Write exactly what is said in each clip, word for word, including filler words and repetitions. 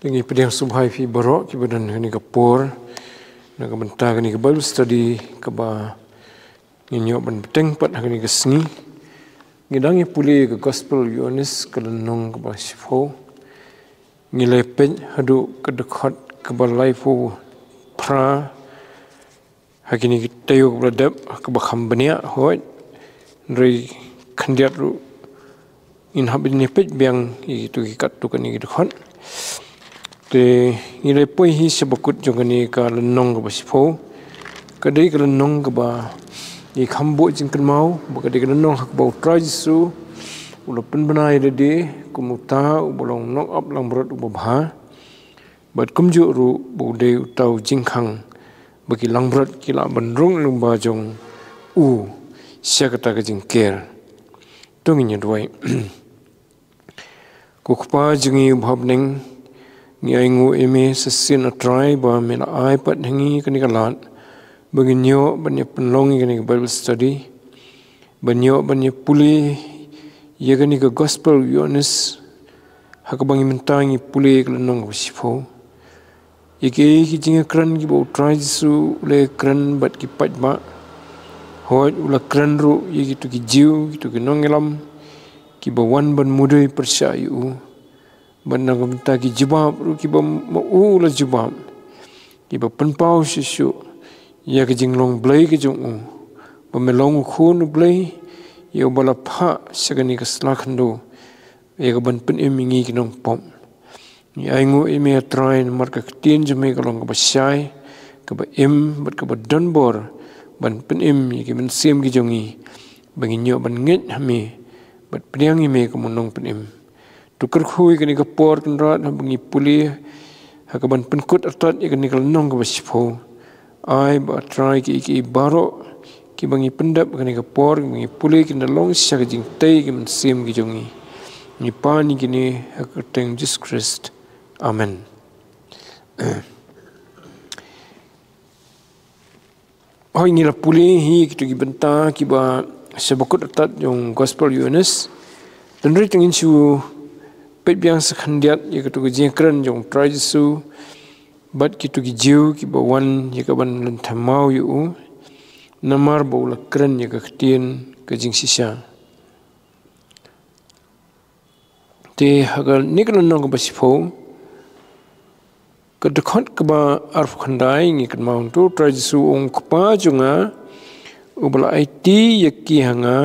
Ngi pdiang sngewbha ïa phi baroh kiba don ha kane ka por na ka bynta kane ka Bible study kaba ngin ïoh ban bteng pat ha kane ka sngi. Ngi dang ïa pule ka Gospel Ïoannis ka lynnong kaba shiphew. Ngi la peit haduh ka dkhot kaba laiphew phra ha kine ki taïew kaba la dep, ha kaba kham bniah, hooid. Hynrei khyndiat ruh ngin hap ban ïa peit biang ïa kito ki katto katne ki dkhot. Te ngi la poi hi sha bakut jong kane ka lynnong kaba shiphew. Ka dei ka lynnong kaba ngi kham buh jingkynmaw ba ka dei ka lynnong ha kaba U Trai Jisu u la pynbna ïa lade kum uta uba long nongap langbrot uba bha. Bad kumjuh ruh ba u dei uta u jingkhang ba ki langbrot ki lah ban rung lyngba jong u sha kata ka jingker. To ngin ïa duwai. Ko Kpa jong ngi uba ha bneng, ngi ainguh ïa me sa shisien, A Trai, ba me la ai pat ha ngi kane ka lad ba ngin ïoh ban ïa pynlong ïa kane ka Bible study, ban ïoh ban ïa pule ïa kane ka Gospel Ïoannis, ha kaba ngi mynta ngi pule ka lynnong kaba shiphew. Ïa ki, ïa ki jingïakren kiba U Trai Jisu u la ïakren bad ki paidbah. Hooid, u la kren ruh ïa kito ki Jiw, kito ki nongïalam kiba wan ban mudui pyrshah ïa u. Bad na ka bynta ki jubab ruh kiba ma u u la jubab, kiba pynpaw shuh shuh ïa ka jinglong Blei ka jong u, ba me long u Khun u Blei, ïa uba la phah sha kane ka sla khyndew ïa ka ban pynim ïa ngi ki nongpop. Ngi ainguh ïa me, A Trai, namar ka ktien jong me ka long kaba shai, kaba im bad kaba don bor ban pynim ïa ki mynsiem ki jong ngi, ba ngin ïoh ban ngeit ha me bad pdiang ïa me kum u Nongpynim. To kyrkhu ïa kane ka por, Kynrad, haba ngi pule ha ka ban pynkut artat ïa kane ka lynnong kaba shiphew. Ai ba, A Trai, ki, ki baroh kiba ngi pyndep ha kane ka por, kiba ngi pule, kin da long sha ka jingtei ki mynsiem ki jong ngi. Ngi pan ïa kine ha ka kyrteng Jisu Khrist. Amen. Hooid, ngi la pule hi kito ki bynta kiba sha bakut artat jong Gospel Ïoannis. Hynrei to ngin shu peit biang sa khyndiat ïa kito ki jingïakren jong U Trai Jisu bad kito ki Jiw kiba wan ïa ka ban lynthem maw ïa u, namar ba u la kren ïa ka ktien ka jingshisha. Te ha kane ka lynnong kaba shiphew, ka dkhot kaba arphew khyndai, ngi kynmaw, to U Trai Jisu u ong, Kpa jong nga, uba la aiti ïa ki ha nga,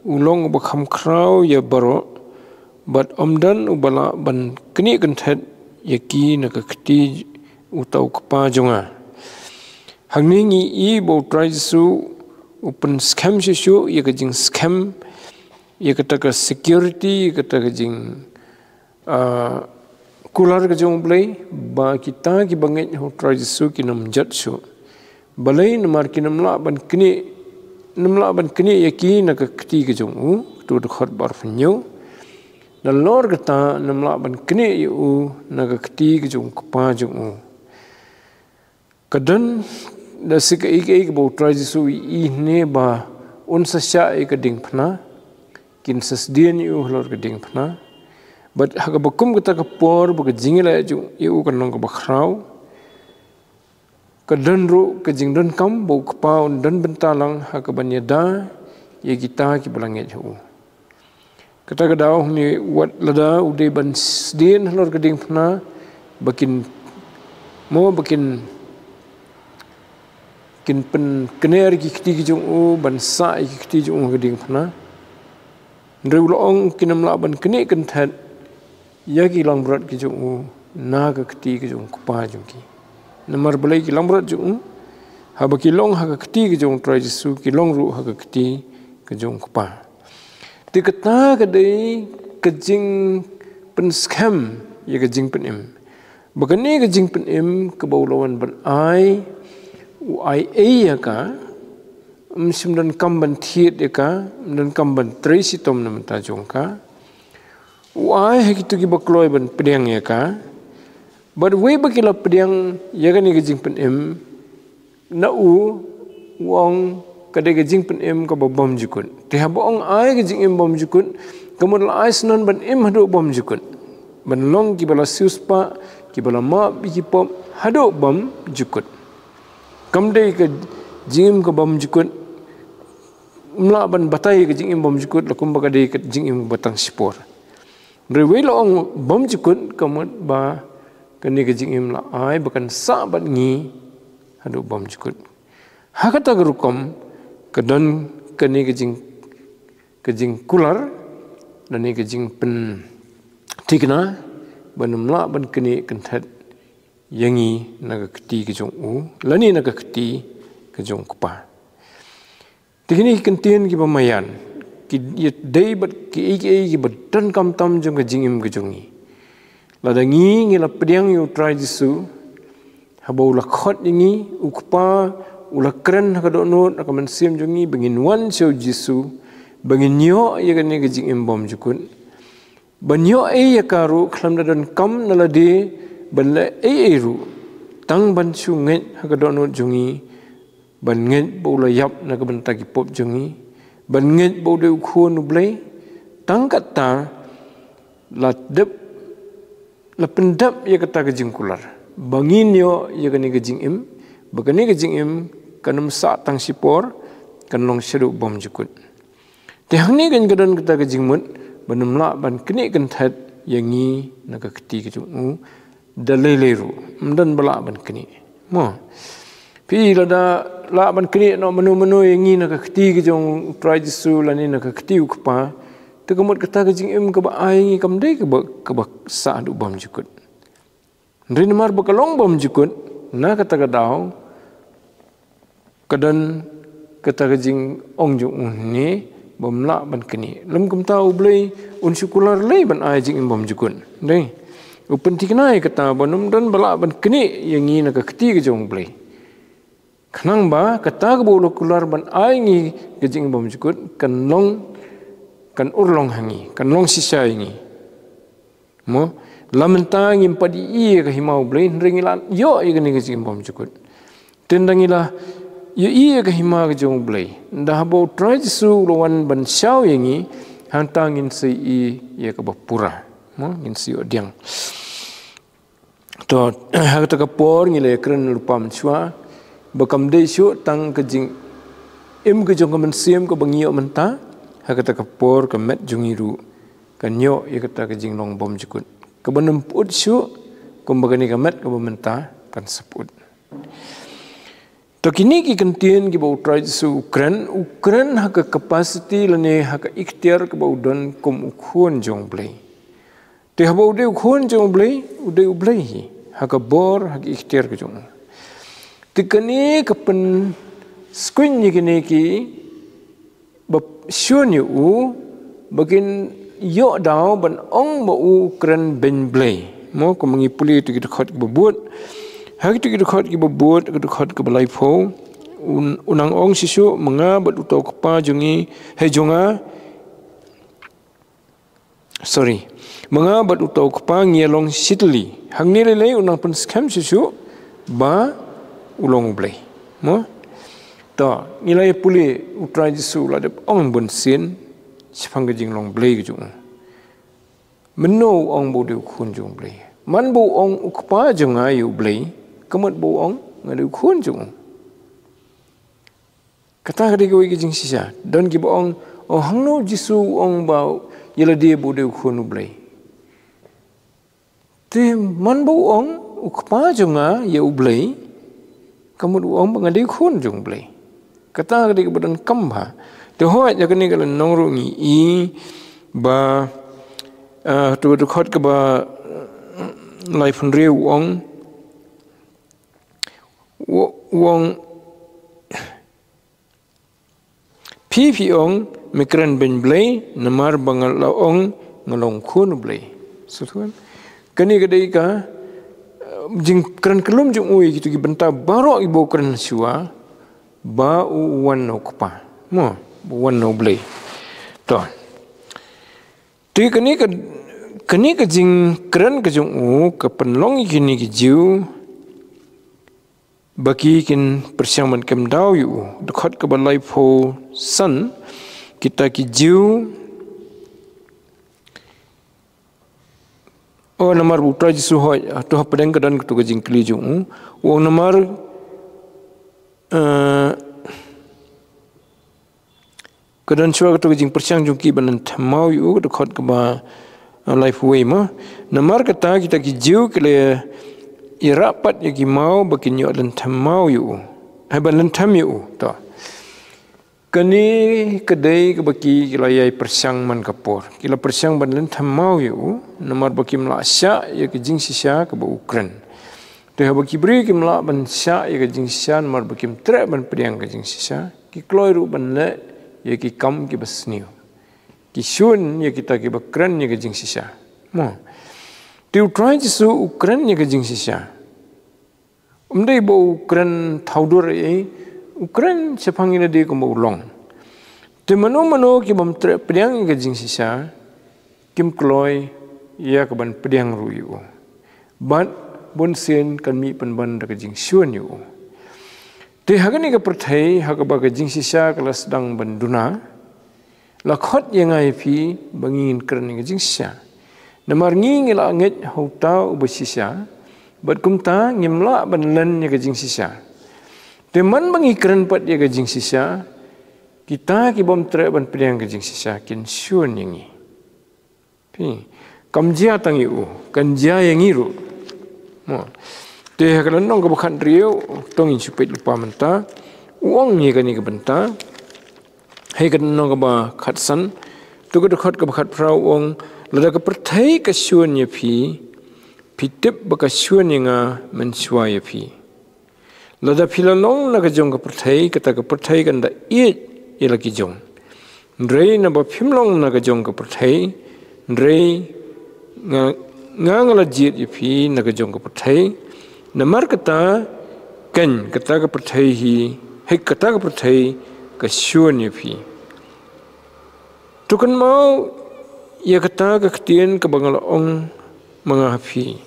u long uba kham khraw ïa baroh, bad ym don uba lah ban knieh kynthet ïa ki na ka kti uta u Kpa jong nga. Hangne ngi i ba U Trai Jisu u pynskhem shuh shuh ïa ka jingskhem, ïa kata ka security, ïa kata ka jing, ah, kular ka jong U Blei, ba kita kiba ngeit ha U Trai Jisu kin ym jot shuh. Balei? Namar kin ym lah ban knieh, ym lah ban knieh ïa ki na ka kti ka jong u, to dkhot ba arphew hynñiew. Nalor kata ym lah ban knieh ïa u na ka kti ka jong u Kpa jong u. Ka don da shi kaei kaei kaba U Trai Jisu i, i ne ba un sa shah ïa ka diengphna, kin sa sdien ïa u halor ka diengphna. Bad ha kaba kum kata ka por ba ka jingïaleh jong u ïa u kan long kaba khraw, ka don ruh ka jingdonkam ba u Kpa un don bynta lang ha kaban ïada ïa kita kiba la ngeit ha u. Kata ka daw hangne, wat lada u dei ban sdien halor ka diengphna, ba kin, mo, ba kin, kin pynkner ki kti ki jong u, ban sah ïa ki kti jong u ha ka diengphna. Hynrei u la ong kin ym lah ban knieh kynthet ïa ki langbrot ki jong u na ka kti ka jong u Kpa jong ki. Namar balei? Ki langbrot jong u, haba ki long ha ka kti ka jong U Trai Jisu, ki long ruh ha ka kti ka jong u Kpa. Te kata ka dei ka jingpynskhem ïa ka jingpynim. Ba kane ka jingpynim kaba u la wan ban ai, u ai ei ïa ka, ym shym donkam ban thied ïa ka, ym donkam ban trei shitom na bynta jong ka. U ai ha kito kiba kloi ban pdiang ïa ka. Bad wei ba ki la pdiang ïa kane ka jingpynim na u, u ong ka dei ka jingpynim kaba bymjukut. Te haba ong ai ka jingim bymjukut, ka mut la ai shnong ban im haduh bymjukut, ban long kiba la siewspah, kiba la map ïa ki pop haduh bymjukut. Kam dei ka jingim ka bymjukut, ym lah ban batai ka jingim bymjukut la kumba ka dei ka jingim ba tang shipor. Hynrei wei la ong bymjukut ka mut ba kane ka jingim la ai ba kan sah bad ngi haduh bymjukut. Ha kata ka rukom ka don kane ka jing, ka jingkular lane ka jingpynthikna ban ym lah ban knieh kynthet ïa ngi na ka kti ka jong u lane na ka kti ka jong u Kpa. Te kine ki kyntien kiba maïan ki ïadei bad kiei kiei kiba donkam tam jong ka jingim ka jong ngi. Lada ngi ngi la pdiang ïa u Trai Jisu, haba u la khot ïa ngi, u Kpa u la kren ha ka dohnud ha ka mynsiem jong ngi ba ngin wan sha u Jisu, ba ngin ïoh ïa kane ka jingim bymjukut. Ban ïoh ei ïa ka ruh khlem da donkam na lade ban leh ei ei ruh, tang ban shu ngeit ha ka dohnud jong ngi, ban ngeit ba u la ïap na ka bynta ki pop jong ngi, ban ngeit ba u dei u Khun u Blei. Tang kata la dep, la pyndep ïa kata ka jingkular ba ngin ïoh ïa kane ka jingim, ba kane ka jingim kan ym sah tang shipor, kan long shaduh bymjukut. Te hangne kan ka don kata ka jingmut ban ym lah ban knieh kynthet ïa ngi na ka kti ka jong u da lei lei ruh, ym don ba lah ban knieh. Mo, phi lada lah ban knieh noh mano mano ïa ngi na ka kti ka jong u Trai Jisu lane na ka kti u Kpa, te ka mut kata ka jingim kaba ai ngi kam dei kaba, kaba sah haduh bymjukut. Hynrei namar ba ka long bymjukut, na kata ka daw ka don kata ka jingong jong u hangne ba ym lah ban knieh. Lym kumta u Blei un shu kular lei ban ai jingim bymjukut. Dei, u pynthikna ïa kata ban ym don ba lah ban knieh ïa ngi na ka kti ka jong u Blei. Khnang ba kata kaba u la kular ban ai ngi ka jingim bymjukut kan long, kan urlong ha ngi, kan long shisha ïa ngi. Mo, la mynta ngim pat ïohi ïa ka hima u Blei, hynrei ngi la ïoh ïa kane ka jingim bymjukut. Te ynda ngi la ïohi ïa ka hima ka jong u Blei, ynda haba u Trai Jisu u la wan ban shaw ïa ngi, hangta ngin sa ïohi ïa kaba pura. Mo, ngin sa ïoh diang. To, ha kata ka por ngi la ïakren lypa mynshuwa ba kam dei shuh tang ka jingim ka jong ka mynsiem kaba ngi ïoh mynta. Ha kata ka por ka met jong ngi ruh kan ïoh ïa kata ka jinglong bymjukut kaba nym pyut shuh kumba kane ka met kaba mynta kan sa pyut. To, kine ki kyntien kiba u Trai Jisu u kren, u kren ha ka capacity lane ha ka iktiar kaba u don kum u Khun jong u Blei. Te haba u dei u Khun jong u Blei, u dei u Blei hi ha ka bor, ha ka iktiar ka jong u. Te kane ka pynskhem ïa kine ki ba shun ïa u ba kin ïoh daw ban ong ba u kren beiñ Blei. Mo, kumba ngi pule ha kito ki dkhot kiba bud, ha kito ki dkhot kiba bud, ka dkhot kaba laiphew, u nang ong shisha, ma nga bad uta u Kpa jong ngi, hei jong nga, sorry, ma nga bad uta u Kpa ngi ïalong shitylli. Hangne lei lei u nang pynskhem shisha ba u long u Blei. Mo? To, ngi la ïa pule u Trai Jisu u la dep ong bunsien shaphang ka jinglong Blei ka jong u. Mynno u ong ba u dei u Khun jong u Blei? Man ba u ong u Kpa jong nga ïa u Blei, ka mut ba u ong nga dei u Khun jong u. Kata ka dei kawei ka jingshisha. Don kiba ong, o, hangno u Jisu u ong ba ïa lade ba u dei u Khun u Blei? Te man ba u ong u Kpa jong nga ïa u Blei, ka mut u ong ba nga dei u Khun jong u Blei. Kata ka dei kaba donkam bha. Te hooid, ïa kane ka lynnong ruh ngi i ba, ah, tu dkhot kaba, eh, laiphew hynriew u ong, u, u ong, phi phi ong me kren beiñ Blei, namar ba nga la ong nga long Khun u Blei. Sngewthuh? Kane ka dei ka, eh, jingkren kyllum jong u ïa kito ki bynta baroh kiba u kren shuwa ba u wan na u Kpa. Mo, ba u wan na u Blei. To. Te kane ka, kane ka jingkren ka jong u ka pynlong ïa kine ki Jiw ba ki kin pyrshang ban kem daw ïa u. Dkhot kaba laiphew san, kita ki Jiw O namar ba u Trai Jisu hoi, ah, to hapdeng ka don katu ka jingkylli jong u. U ong namar, eh, ka don shuwa katu ka jingpyrshang jong ki ban lynthem maw ïa u, ka dkhot kaba, eh, laiphew wei mo. Namar kata kita ki Jiw ki la ïarap pat ïa ki maw ba kin ïoh lynthem maw ïa u. Hai ban lynthem ïa u, to. Kane ka dei kaba ki, ki la ïai pyrshang man ka por. Ki la pyrshang ban lynthem maw ïa u, namar ba kim lah shah ïa ka jingshisha kaba u kren. Te haba ki briew kim lah ban shah ïa ka jingshisha, namar ba kim treh ban pdiang ka jingshisha, ki kloi ruh ban leh ïa ki kam kiba sniew. Ki shun ïa kita kiba kren ïa ka jingshisha. Mo. Te u Trai Jisu u kren ïa ka jingshisha. Ym dei ba u kren thaw dur ei, u kren shaphang ïa lade kumba u long. Te mano mano ki bym treh pdiang ïa ka jingshisha, kim kloi ïa ka ban pdiang ruh ïa u. Bad bunsien kan mih pynban da ka jingshun ïa u. Te ha kane ka pyrthei, ha kaba ka jingshisha ka la sdang ban duna, la khot ïa nga ïa phi ba ngin kren ïa ka jingshisha. Namar ngi ngi la ngeit ha uta uba shisha, bad kumta ngim lah ban len ïa ka jingshisha. Te man ba ngi kren pat ïa ka jingshisha, kita ki bym treh ban pdiang ka jingshisha kin shun ïa ngi. Phi, kam jia tang ïa u, kan jia ïa ngi ruh. Mo. Te ha ka lynnong kaba khathynriew, to ngin shu peit lypa mynta. U ong ïa kane ka bynta. Ha ka lynnong kaba khatsan, to ka dkhot kaba khatphra u ong, lada ka pyrthei ka shun ïa phi, phi tip ba ka shun ïa nga mynshuwa ïa phi. Lada phi la long na ka jong ka pyrthei, kata ka pyrthei kan da ïeit ïa la ki jong. Hynrei naba phim long na ka jong ka pyrthei, hynrei nga, nga nga la jied ïa phi na ka jong ka pyrthei. Namar kata, kane kata ka pyrthei hi, hei kata ka pyrthei ka shun ïa phi. To kynmaw ïa kata ka ktien kaba nga la ong ma nga ha phi.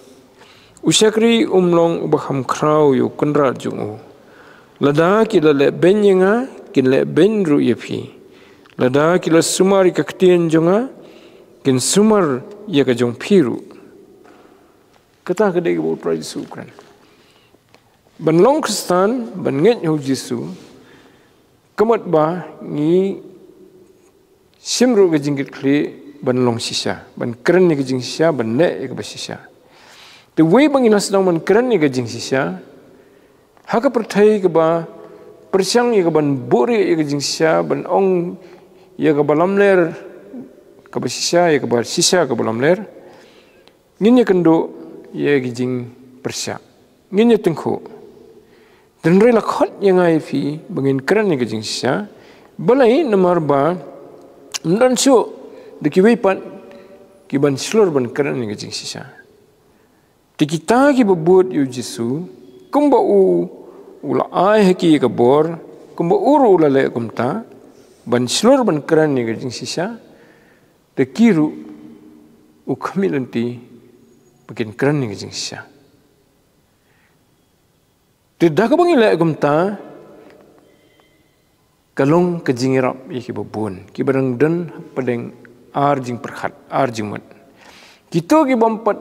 U shakri um long uba kham khraw ïa u kynrad jong u. Lada ki la leh beiñ ïa nga, kin leh beiñ ruh ïa phi. Lada ki la sumar ïa ka ktien jong nga, kin sumar ïa ka jong phi ruh. Kata ka dei kaba u Trai Jisu u kren. Ban long Khristan, ban ngeit ha u Jisu, ka mut ba ngi shim ruh ka jingkitkhlieh ban long shisha, ban kren ïa ka jingshisha, ban leh ïa kaba shisha. Te wei ba ngi la sdang ban kren ïa ka jingshisha, ha ka pyrthei kaba pyrshang ïa ka ban buhrieh ïa ka jingshisha, ban ong ïa kaba lamler kaba shisha, ïa kaba shisha kaba lamler. Ngin ïa kynduh ïa ki jingpyrshah. Ngin ïa tyngkhuh. Hynrei la khot ïa nga ïa phi ba ngin kren ïa ka jingshisha. Balei? Namar ba ym don shuh da kiwei pat ki ban shlur ban kren ïa ka jingshisha. Te kita kiba bud ïa u Jisu, kumba u, u la ai ha ki ïa ka bor, kumba u ruh u la leh kumta, ban shlur ban kren ïa ka jingshisha, te ki ruh u khmih lynti ba kin kren ïa ka jingshisha. Te da kaba ngi leh kumta, ka long ka jingïarap ïa kiba bun, kiba dang don hapdeng ar jingpyrkhat, ar jingmut. Kito ki bym pat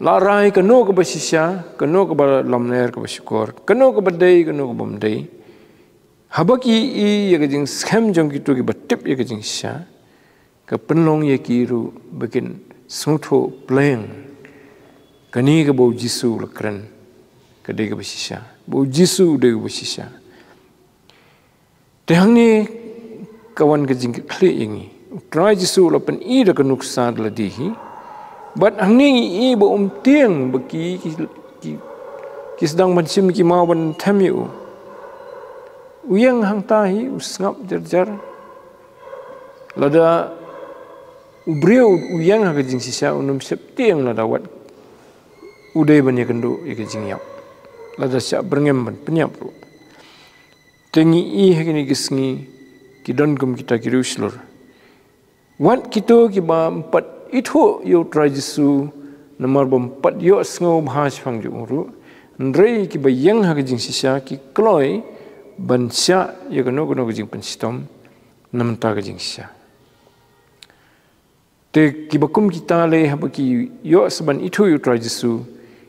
la rai kano kaba shisha, kano kaba lamler, kaba shukor, kano kaba dei, kano kaba ym dei. Haba ki ïohi ïa ka jingskhem jong kito kiba tip ïa ka jingshisha, ka pynlong ïa ki ruh ba kin sngewthuh pleng. Kane kaba u Jisu u la kren, ka dei kaba shisha. Ba u Jisu u dei uba shisha. Te hangne ka wan ka jingkitkhlieh ïa ngi. U Trai Jisu u la pyni da ka nuksa da lade hi. Bad hangne ngi ïohi ba um tieng ba ki, ki, ki, ki sdang ban shim ki maw ban them ïa u. U ïeng hangta hi, u sngap jar jar. Lada u briew u ïeng ha ka jingshisha, un ym sheptieng lada wat u dei ban ïakynduh ïa ka jingïap. Lada shah byrngem ban pynïap ruh. Te ngi ïohi ha kine ki sngi ki don kum kita ki riewshlur. Wat kito kiba ym pat ithuh ïa u Trai Jisu, namar ba ym pat ïohsngew bha shaphang jong u ruh. Hynrei kiba ïeng ha ka jingshisha ki kloi ban shah ïa kano kano ka jingpynshitom na bynta ka jingshisha. Te kiba kum kita lei haba ki ïoh sa ban ithuh ïa u Trai Jisu,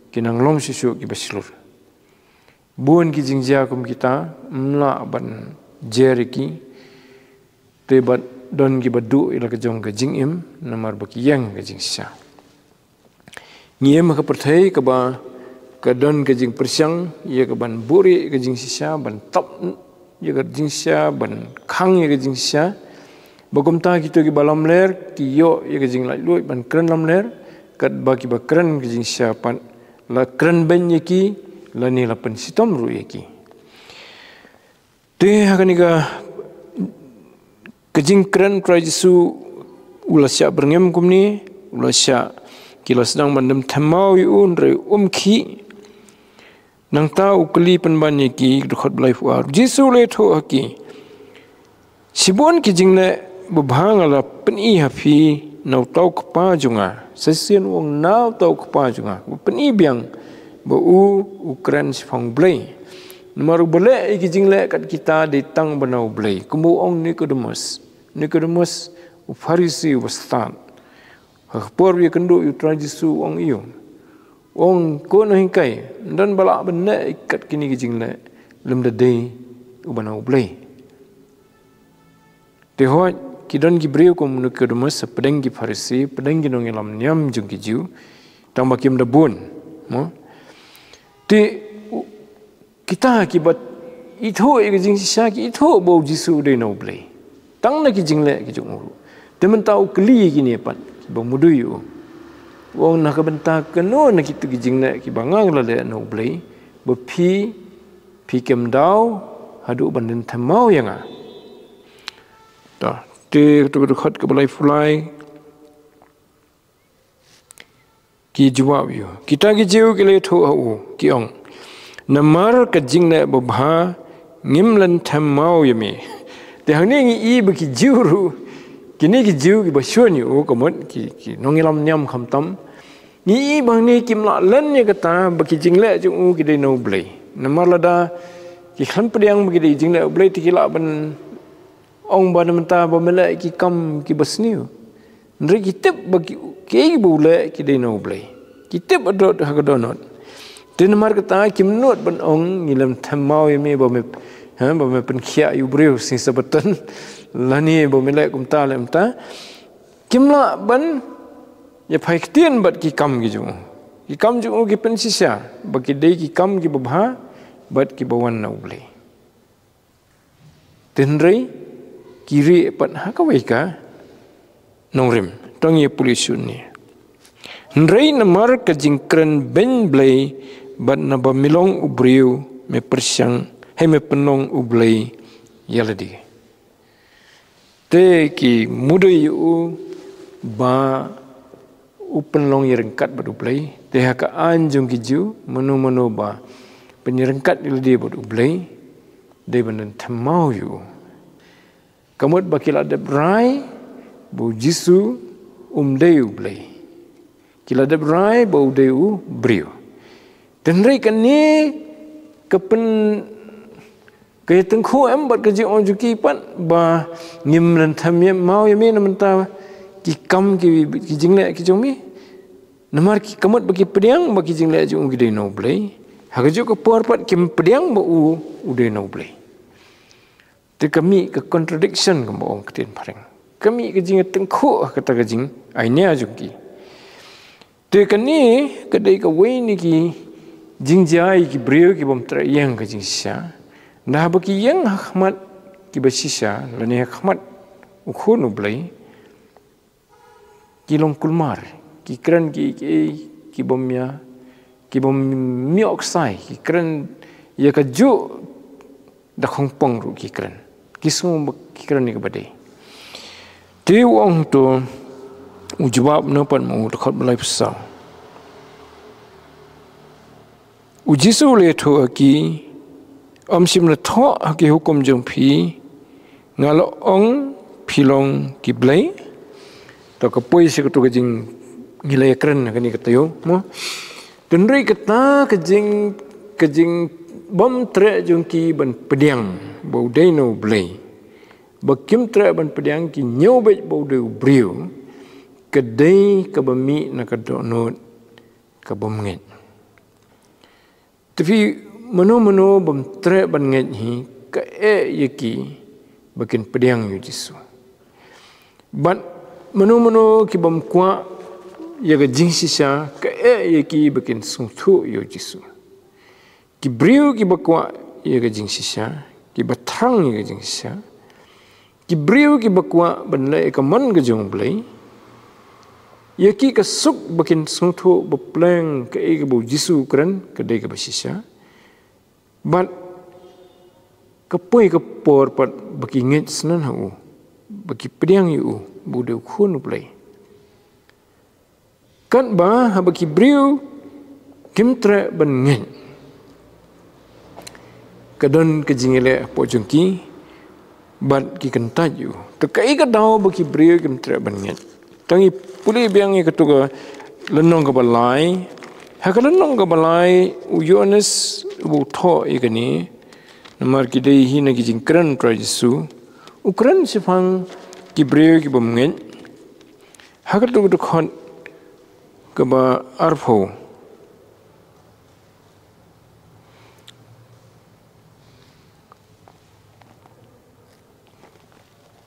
ki nang long shisha kiba shlur. Bun ki jingjia kum kita, ym lah ban jer ïa ki, te bad don kiba duh ïa la ka jong ka jingim, namar ba ki ïeng ka jingshisha. Ngi im ha ka pyrthei kaba ka don ka jingpyrshang ïa ka ban buhrieh ka jingshisha, ban tap ïa ka jingshisha, ban khang ïa ka jingshisha. Ba kumta kito kiba lamler ki ïoh ïa ka jinglaitluid ban kren lamler, katba kiba kren ka jingshisha pat la kren beiñ ïa ki, lane la pynshitom ruh ïa ki. Te ha kane ka, ka jingkren Trai Jisu u la shah byrngem kumne, u la shah, ki la sdang ban dem themmaw ïa u, hynrei um khih. Nangta u kylli pynban ïa ki, dkhot ba laiphew ar. Jisu u la ïathuh ha ki, shibun ki jingleh babha nga la pyni ha phi na uta u Kpa jong nga. Sa shisien u ong na uta u Kpa jong nga. Ba pyni biang ba u, u kren shaphang U Blei. Namar uba leh ïa ki jingleh kat kita dei tang ba na U Blei. Kumba u ong Nikodemus. Nikodemus, u Pharisi uba stad. Ha ka por ba ïakynduh ïa u Trai Jisu u ong ïa u. U ong ko nonghikai, ym don ba lah ban leh kat kine ki jingleh lymda dei uba na U Blei. Te hooid, ki don ki briew kum Nikodemus, hapdeng ki Pharisi, hapdeng ki nongïalam niam jong ki Jiw, tang ba kim da bun. Mo? Te u, kita kiba ithuh ïa ka jingshisha ki ithuh ba u Jisu u dei na U Blei. Tang na ki jingleh ki jong u ruh. Te mynta u kylli ïa kine pat, kiba mudui ïa u. U ong na ka bynta kano na kito ki jingleh kiba nga la leh na U Blei, ba phi, phi kim daw, haduh ban dem themmaw ïa nga. Ta, te kato ka dkhot kaba laiphew lai. Ki jubab ïa u. Kita ki Jiw ki la ïathuh ha u, ki ong. Namar ka jingleh babha, ngim leh themmaw ïa me. Te hangne ngi i ba ki Jiw ruh, kine ki Jiw kiba shun ïa u, ka mut ki, ki nongïalam niam khamtam. Ngi i ba hangne kim lah len ïa kata, ba ki jingleh jong u ki dei na U Blei. Namar lada, ki khlem pdiang ba ki dei jingleh U Blei te ki lah ban ong ba na mynta ba me leh ki kam kiba sniew. Hynrei ki tip ba ki, kiei ba u leh ki dei na U Blei. Ki tip haduh ha ka dohnud. Te namar kata kim nud ban ong ngi leh themmaw ïa me ba me, ha, ba me pynkhiah ïa u briew sngi Sabbaton. Lane ba me leh kumta leh kumta. Kim lah ban ïaphai ktien bad ki kam ki jong u. Ki kam jong u ki pynshisha ba ki dei ki kam kiba bha bad kiba wan na U Blei. Te hynrei ki rieh pat ha kawei ka nongrim, to ngin ïa pule shuh ne. Hynrei namar ka jingkren beiñ Blei bad naba me long u briew me pyrshang, hei me pynlong U Blei ïa lade. Te ki mudui ïa u ba u pynlong ïaryngkat bad U Blei, te ha ka aiñ jong ki Jiw, mano mano ba pynïaryngkat ïa lade bad U Blei, dei ban dem themmaw ïa u. Ka mut ba ki la dep rai ba u Jisu um dei U Blei. Ki la dep rai ba u dei u briew. Te hynrei kane ka pyn, ka ïatyngkhuh em bad ka jingong jong ki pat ba ngim leh themmaw ïa me na mynta ki kam ki, ki jingleh ki jong me. Namar ki, ka mut ba ki pdiang ba ki jingleh jong u ki dei na U Blei. Ha kajuh ka por pat kim pdiang ba u, u dei na U Blei. Te ka mih ka contradiction kumba ong ka ktien phareng. Ka mih ka jingïatyngkhuh ha kata ka jingainia jong ki. Te kane ka dei kawei na ki jingjia ïa ki briew ki bym treh ïeng ka jingshisha. Nda haba ki ïeng ha khmat kiba shisha, lane ha khmat u Khun U Blei. Ki long kulmar, ki kren ki, ki, ki bym ïa, ki bym ïoh ksai, ki kren ïa kajuh da khongpong ruh ki kren. Ki sngew ba ki kren ïa kaba dei. Te u ong to, u jubab na pat ma u, dkhot ba laiphew saw. U Jisu u la ïathuh ha ki, ym shym la thoh ha ki hukum jong phi, nga la ong phi long ki blei. To ka poi sha kato ka jing, ngi la ïakren ha kane ka taïew, mo. Te hynrei kata ka jing, ka jingbym treh jong ki ban pdiang ba u dei na U Blei. Ba kim treh ban pdiang, ki ñiew beit ba u dei u briew. ka dei kaba mih na ka dohnud ka bym ngeit. Te phi, mano mano bym treh ban ngeit hi, ka eh ïa ki ba kin pdiang ïa u Jisu. Bad mano mano ki bym kwah ïa ka jingshisha, ka eh ïa ki ba kin sngewthuh ïa u Jisu. Ki briew ki ba kwah ïa ka jingshisha, ki ba thrang ïa ka jingshisha, ki briew ki ba kwah ban leh ïa ka mon ka jong U Blei, ïa ki ka suk ba kin sngewthuh ba pleng kaei kaba u Jisu u kren ka dei kaba shisha. Bad ka poi ka por pat ba ki ngeit sngewbha ha u, ba ki pdiang ïa u ba u dei u Khun U Blei. Katba haba ki briew kim treh ban ngeit, ka don ka jingïaleh hapoh jong ki bad ki kyntait ïa u. Te kaei ka daw ba ki briew kim treh ban ngeit? To ngin pule biang ïa katu ka lynnong kaba lai. Ha ka lynnong kaba lai, u Ïoannis u thoh ïa kane, namar ki dei hi na ki jingkren u Trai Jisu. U kren shaphang ki briew ki bym ngeit. Ha katu ka dkhot kaba arphew,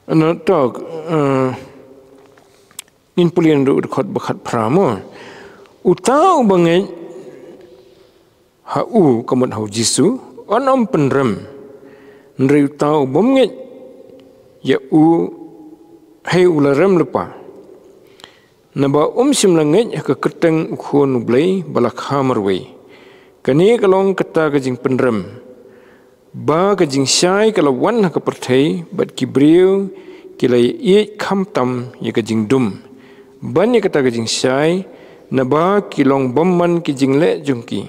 na tok, eh, ngin pule naduh dkhot ba khatphra mo. Uta uba ngeit ha u, ka mut ha u Jisu, un ym pynrem. Hynrei uta u bym ngeit ïa u, hei, u la rem lypa, naba um shym la ngeit ha ka kyrteng U Khun U Blei ba la kha marwei. Kane ka long kata ka jingpynrem, ba ka jingshai ka la wan ha ka pyrthei, bad ki briew ki la ïeit khamtam ïa ka jingdum ban ïa kata ka jingshai, naba ki long bymman ki jingleh jong ki.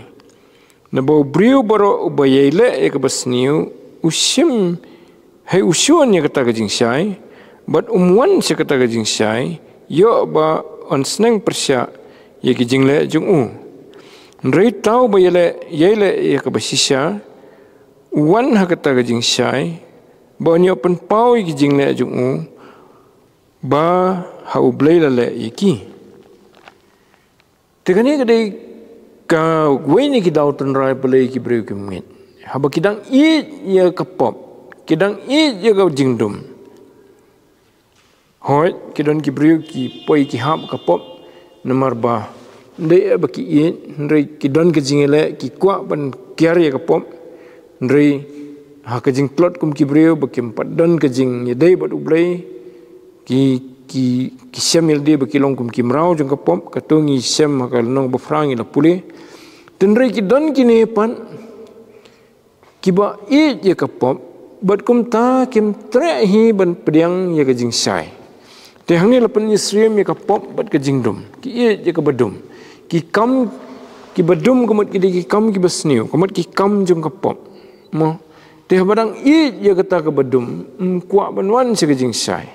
Naba u briew baroh uba ïai leh ïa kaba sniew, u shim, hei, u shun ïa kata ka jingshai, bad um wan sha kata ka jingshai, ïoh ba un sneng pyrshah ïa ki jingleh jong u. Hynrei uta uba ïaleh, ïai leh ïa kaba shisha, u wan ha kata ka jingshai, ba un ïoh pynpaw ïa ki jingleh jong u, ba ha U Blei la leh ïa ki. Te kane ka dei kawei na ki daw tynrai balei ki briew kim ngeit. Haba ki dang ïeit ïa ka pop, ki dang ïeit ïa ka jingdum. Hooid, ki don ki briew ki poi ki hap ka pop, namar ba ym dei ba ki ïeit, hynrei ki don ka jingïaleh, ki kwah ban kiar ïa ka pop, hynrei ha ka jingtlot kum ki briew ba kim pat don ka jingïadei bad U Blei, ki, ki, ki shem ïalade ba ki long kum ki mraw jong ka pop, kato ngi shem ha ka lynnong ba phra ngi la pule. Te hynrei ki don kine pat kiba ïeit ïa ka pop, bad kumta kim treh hi ban pdiang ïa ka jingshai. Te hangne la pynïasyriem ïa ka pop bad ka jingdum. Ki ïeit ïa kaba dum. Ki kam kiba dum ka mut ki dei ki kam kiba sniew, ka mut ki kam jong ka pop. Mo. Te haba dang ïeit ïa kata kaba dum, ym kwah ban wan sha ka jingshai.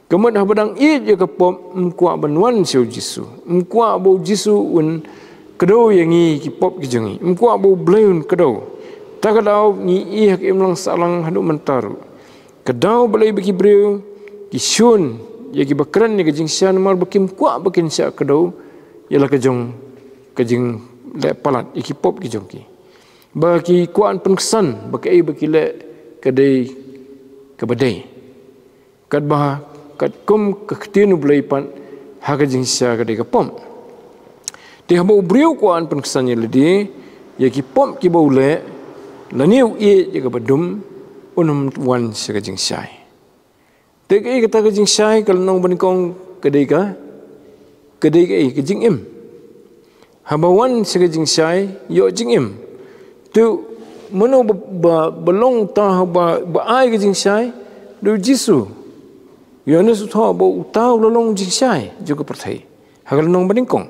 Ka mut haba dang ïeit ïa ka pop, ym kwah ban wan sha u Jisu. Ym kwah ba u Jisu un kdew ïa ngi ki pop ki jong ngi. Ym kwah ba U Blei un kdew. Ta ka daw ngi ïeh ha ka imlang sahlang haduh mynta ruh. Ka daw balei ba ki briew ki shun ïa kiba kren ïa ka jingshai namar ba kim kwah ba kin shah kdew ïa la ka jong ka jingleh palat ïa ki pop ki jong ki. Ba ki kwah ban pynksan ba kaei ba ki leh ka dei kaba dei. Katba, katkum ka ktien U Blei pat ha ka jingshai ka dei ka pop. Te haba u briew u kwah ban pynksan ïalade ïa ki pop kiba u leh, lane u ïeit ïa kaba dum, un ym wan sha ka jingshai. Te kaei kata ka jingshai, ka lynnong banyngkong ka dei ka, ka dei kaei, ka jingim. Haba wan sha ka jingshai, ïoh jingim. Te mano ba, ba, ba long uta ba, ba ai ka jingshai? Dei u Jisu. Ïoannis u thoh ba uta u la long jingshai jong ka pyrthei. Ha ka lynnong banyngkong.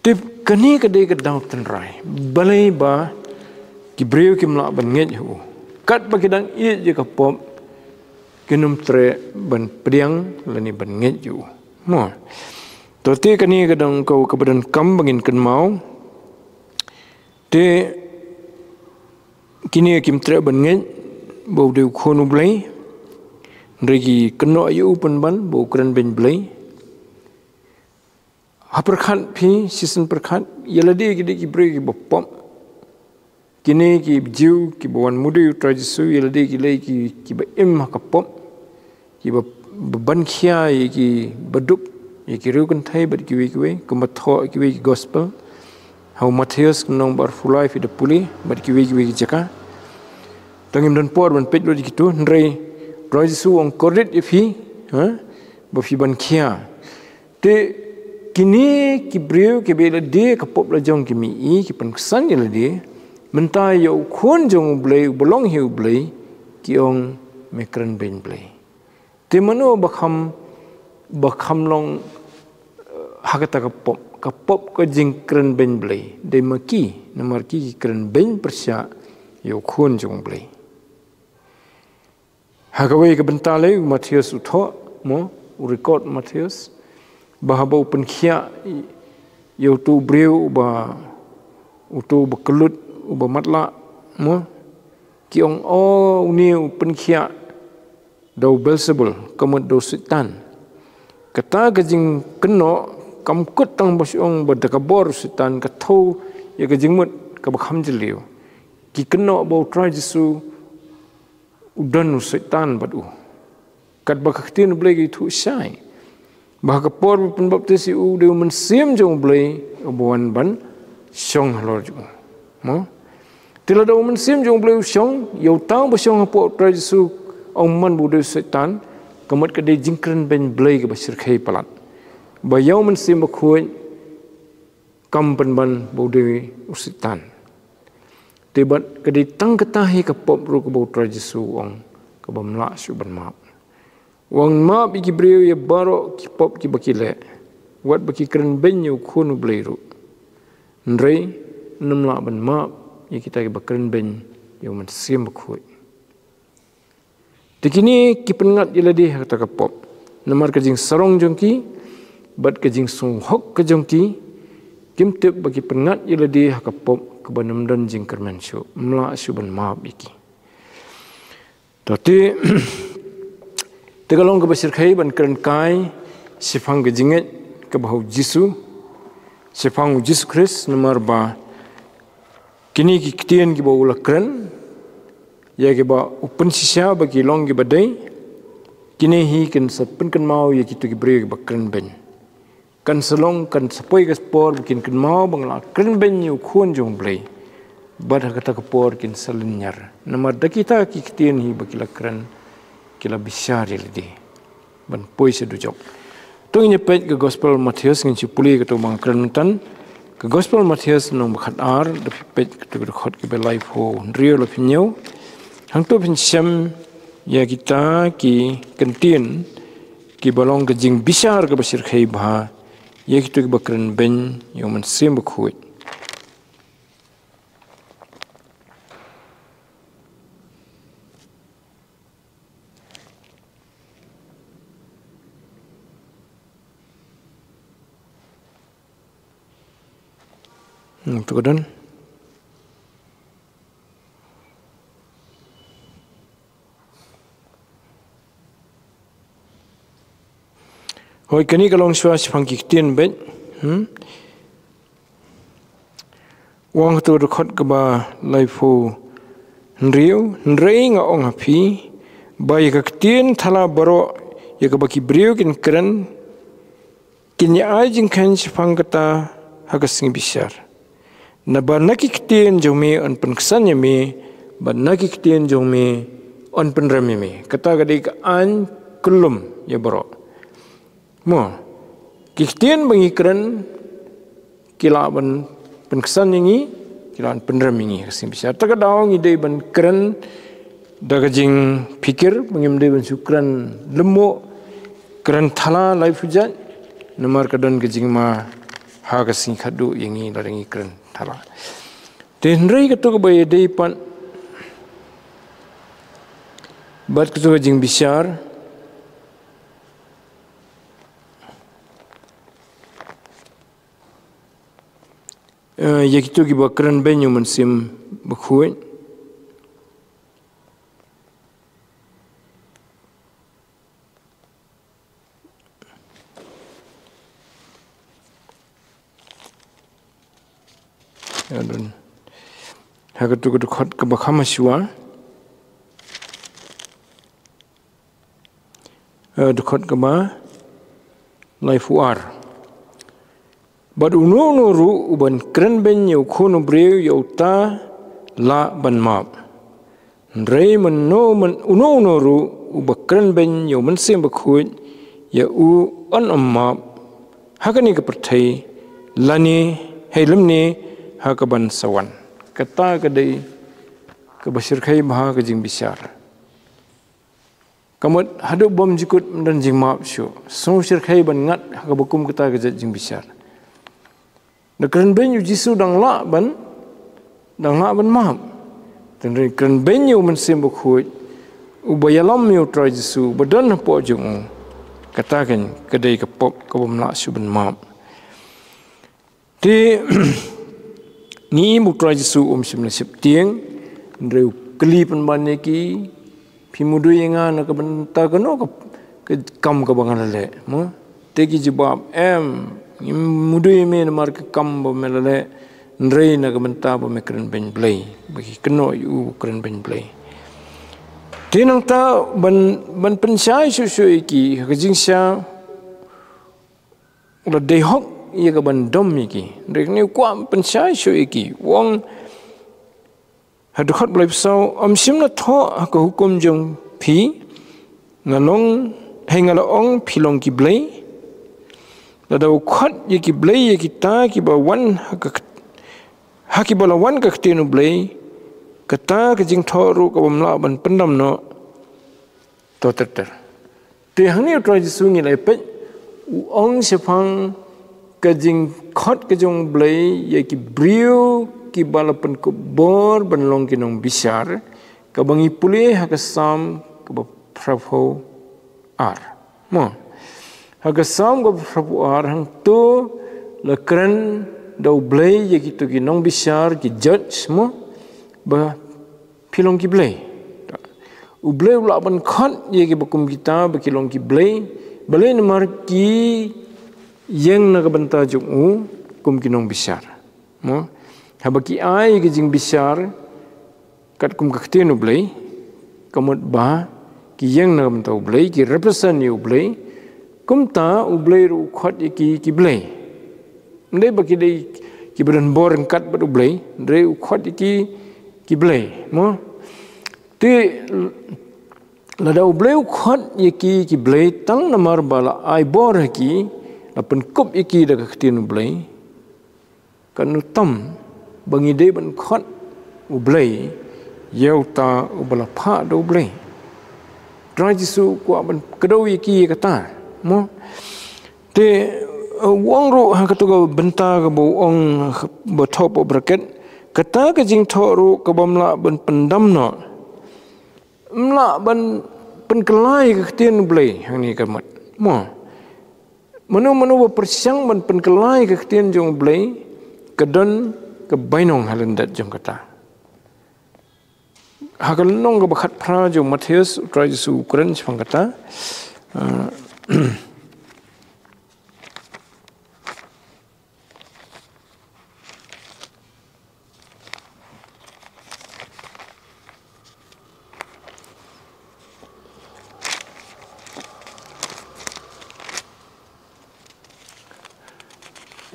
Te kane ka dei ka daw tynrai. Balei ba ki briew kim lah ban ngeit ha u? Katba ki dang ïeit ïa ka pop, kin ym treh ban pdiang lane ban ngeit ïa u. Mo. To te kane ka dang ka, kaba donkam ba ngin kynmaw. Te kine kim treh ban ngeit ba u dei u Khun U Blei. Hynrei ki kynnoh ïa u pynban ba u kren beiñ Blei. Ha pyrkhat phi, shisien pyrkhat, ïa lade ki dei ki briew kiba pop. Kine ki Jiw kiba wan mudui u Trai Jisu, ïa lade ki dei ki, kiba im ha ka pop, kiba, ba ban khia ïa ki baduk, ïa ki riewkynthei bad kiwei kiwei, kumba thoh ïa kiwei ki gospel. Ha u Mathaios ka lynnong ba arphew lai phi da pule, bad kiwei kiwei ki jaka. Tang ngim don por ban peit lut ïa kito, hynrei Trai Jisu u ong kordit ïa phi, ha? Ba phi ban khia. Te kine ki briew kiba ïa lade ka pop la jong ki mih, ki pynksan ïa lade, mynta ïa u Khun jong u Blei, uba long hi u Blei, ki ong me kren beiñ Blei. Te mano ba kham, ba kham long, eh, ha kata ka pop, ka pop ka jingkren beiñ Blei. Dei ma ki, namar ki, ki kren beiñ pyrshah ïa u Khun jong u Blei. Ha kawei ka bynta lei u Mathaios u thoh, mo, u record Mathaios, ba haba u pynkhiah ïa uto u briew uba, uto uba kyllut, uba matlah, mo, ki ong, o, une u pynkhiah da u Beelzebul, ka mut da u Soitan. Kata ka jingkynnoh kam kut tang ba shu ong ba da ka bor u Soitan, ka thew ïa ka jingmut kaba kham jylliew. Ki kynnoh ba u Trai Jisu u don u Soitan bad u. Katba ka ktien u Blei ka ïathuh shai ba ha ka por ba pynbaptis ïa u, dei u Mynsiem jong u Blei uba wan ban shong halor jong u. Mo? Te lada u Mynsiem jong u Blei u shong, ïa uta uba shong hapoh u Trai Jisu, ym man ba u dei u Soitan, ka mut ka dei jingkren beiñ Blei kaba shyrkhei palat. Ba ïa u Mynsiem Bakhuid kam pynban ba u dei u Soitan. Te bad ka dei tang kata hi ka pop ruh kaba u Trai Jisu u ong, kaba ym lah shuh ban map. U ong map ïa ki briew ïa baroh ki pop kiba ki leh, wat ba ki kren beiñ ïa u Khun u Blei ruh. Hynrei ym lah ban map ïa kita kiba kren beiñ ïa u Mynsiem Bakhuid. Te kine ki pynngat ïa lade ha kata ka pop namar ka jingsarong jong ki bad ka jingsngewhok ka jong ki. Kim tip ba ki pynngat ïa lade ha ka pop kaba ym don jingkyrmen shuh, ym lah shuh ban map ïa ki. To te, te ka long kaba shyrkhei ban kren kai shaphang ka jingngeit kaba ha u Jisu, shaphang u Jisu Khrist, namar ba kine ki ktien kiba u la kren, ïa kiba u pynshisha ba ki long kiba dei, kine hi kin sa pynkynmaw ïa kito ki briew kiba kren beiñ. Kan sa long, kan sa poi ka por ba kin kynmaw ba nga la kren beiñ ïa u Khun jong u Blei. Bad ha kata ka por kin sa lynñiar. Namar da kita ki ktien hi ba ki la kren, ki la bishar ïa lade ban poi sha dujok. To ngin ïa peit ka Gospel Mathaios, ngin shu pule kato ba nga kren mynta. Ka Gospel Mathaios lynnong ba khatar, da phi peit kato ka dkhot kaba laiphew hynriew la phin ñiew. Hangto phin shem ïa kita ki kyntien kiba long ka jingbishar kaba shyrkhei bha ïa kito kiba kren beiñ ïa u Mynsiem Bakhuid. Hmm, to ka don. Hooid, kane ka long shuwa shaphang ki ktien beit. Hmm? U ong ha kato ka dkhot kaba laiphew hynriew, hynrei nga ong ha phi, ba ïa ka ktien thala baroh, ïa kaba ki briew kin kren, kin ïa ai jingkheiñ shaphang kata ha ka sngi bishar. Naba na ki ktien jong me yn pynksan ïa me, bad na ki ktien jong me yn pynrem ïa me. Kata ka dei ka aiñ kyllum ïa baroh. Mo, ki ktien ba ngi kren, ki lah ban pynksan ïa ngi, ki lah ban pynrem ïa ngi ha ka sngi bishar. Ta ka daw ngi dei ban kren da ka jingpikir, ba ngim dei ban shu kren lymmuh, kren thala laiphew jait, namar ka don ka jingma ha ka sngi khadduh ïa ngi lada ngi kren thala. Te hynrei kato kaba ïadei pat bad kato ka jingbishar, eh, ïa kito kiba kren beiñ ïa u Mynsiem Bakhuid. Ha katu ka dkhot kaba kham shuwa. Eh, dkhot kaba laiphew ar. Bad uno uno ruh uban kren beiñ ïa u khun u briew ïa uta lah ban map. Hynrei mynno myn-, uno uno ruh uba kren beiñ ïa u Mynsiem Bakhuid ïa u yn ym map ha kane ka pyrthei lane hei lymne ha kaban sa wan. Kata ka dei kaba shyrkhei bha ka jingbishar. Ka mut haduh bym jukut ym don jingmap shuh. Shu shyrkhei ban ngat ha kaba kum kata ka jait jingbishar. Da kren beiñ ïa u Jisu dang lah ban, dang lah ban map. Hynrei kren beiñ ïa u Mynsiem Bakhuid uba ïalam ïa u Trai Jisu uba don hapoh jong u. Kata kan ka dei ka pop kaba ym lah shuh ban map. Te ngi ïohi ba u Trai Jisu um shym la sheptieng, hynrei u kylli pynban ïa ki, phi mudui ïa nga na ka bynta kano ka, ka kam kaba nga la leh, mo? Te ki jubab, em, ngi mudui ïa me namar ka kam ba me la leh, hynrei na ka bynta ba me kren beiñ Blei, ba ki kynnoh ïa u kren beiñ Blei. Te nangta ban, ban pynshai shuh shuh ïa ki, ha ka jingshisha, la dei hok ïa ka ban dom ïa ki. Hynrei kane u kwah pynshai shuh ïa ki. U ong ha dkhot ba laiphew saw, ym shym la thoh ha ka hukum jong phi, nga long, hei nga la ong phi long ki blei. Lada u khot ïa ki blei ïa kita kiba wan ha ka, ha kiba la wan ka ktien u Blei, kata ka jingthoh ruh ka bym lah ban pyndam noh. To ter ter. Te hangne u Trai Jisu ngi la peit, u ong shaphang ka jingkhot ka jong u Blei ïa ki briew kiba la pynkup bor ban long ki nongbishar, kaba ngi pule ha ka Salm kaba phraphew ar. Mo. Ha ka Salm kaba phraphew ar hangto la kren da u Blei ïa kito ki nongbishar, ki judge, mo. Ba phi long ki blei. U Blei u lah ban khot ïa kiba kum kita ba ki long ki blei. Balei? Namar ki ïeng na ka bynta jong u kum ki nongbishar. Mo? Haba ki ai ka jingbishar katkum ka ktien u Blei, ka mut ba ki ïeng na ka bynta u Blei, ki represent ïa u Blei. Kumta u Blei ruh u khot ïa ki, ki blei. Ym dei ba ki dei kiba don bor ryngkat bad u Blei, hynrei u khot ïa ki, ki blei, mo? Te lada u Blei u khot ïa ki, ki blei tang namar ba la ai bor ha ki, la pynkup ïa ki da ka ktien u Blei, kan u tam ba ngi dei ban khot u Blei ïa uta uba la phah da u Blei. Trai Jisu u kwah ban kdew ïa ki ïa kata, mo? Te, eh, u ong ruh ha kato ka bynta kaba u ong ba thoh hapoh bracket, kata ka jingthoh ruh ka bym lah ban pyndam noh. Ym lah ban pynkylla ïa ka ktien u Blei hangne ka mut. Mo. Mano mano ba pyrshang ban pynkylla ïa ka ktien jong u Blei, ka don ka bainong ha lyndet jong kata. Ha ka lynnong kaba khatphra jong u Mathaios, u Trai Jisu u kren shaphang kata. Ah,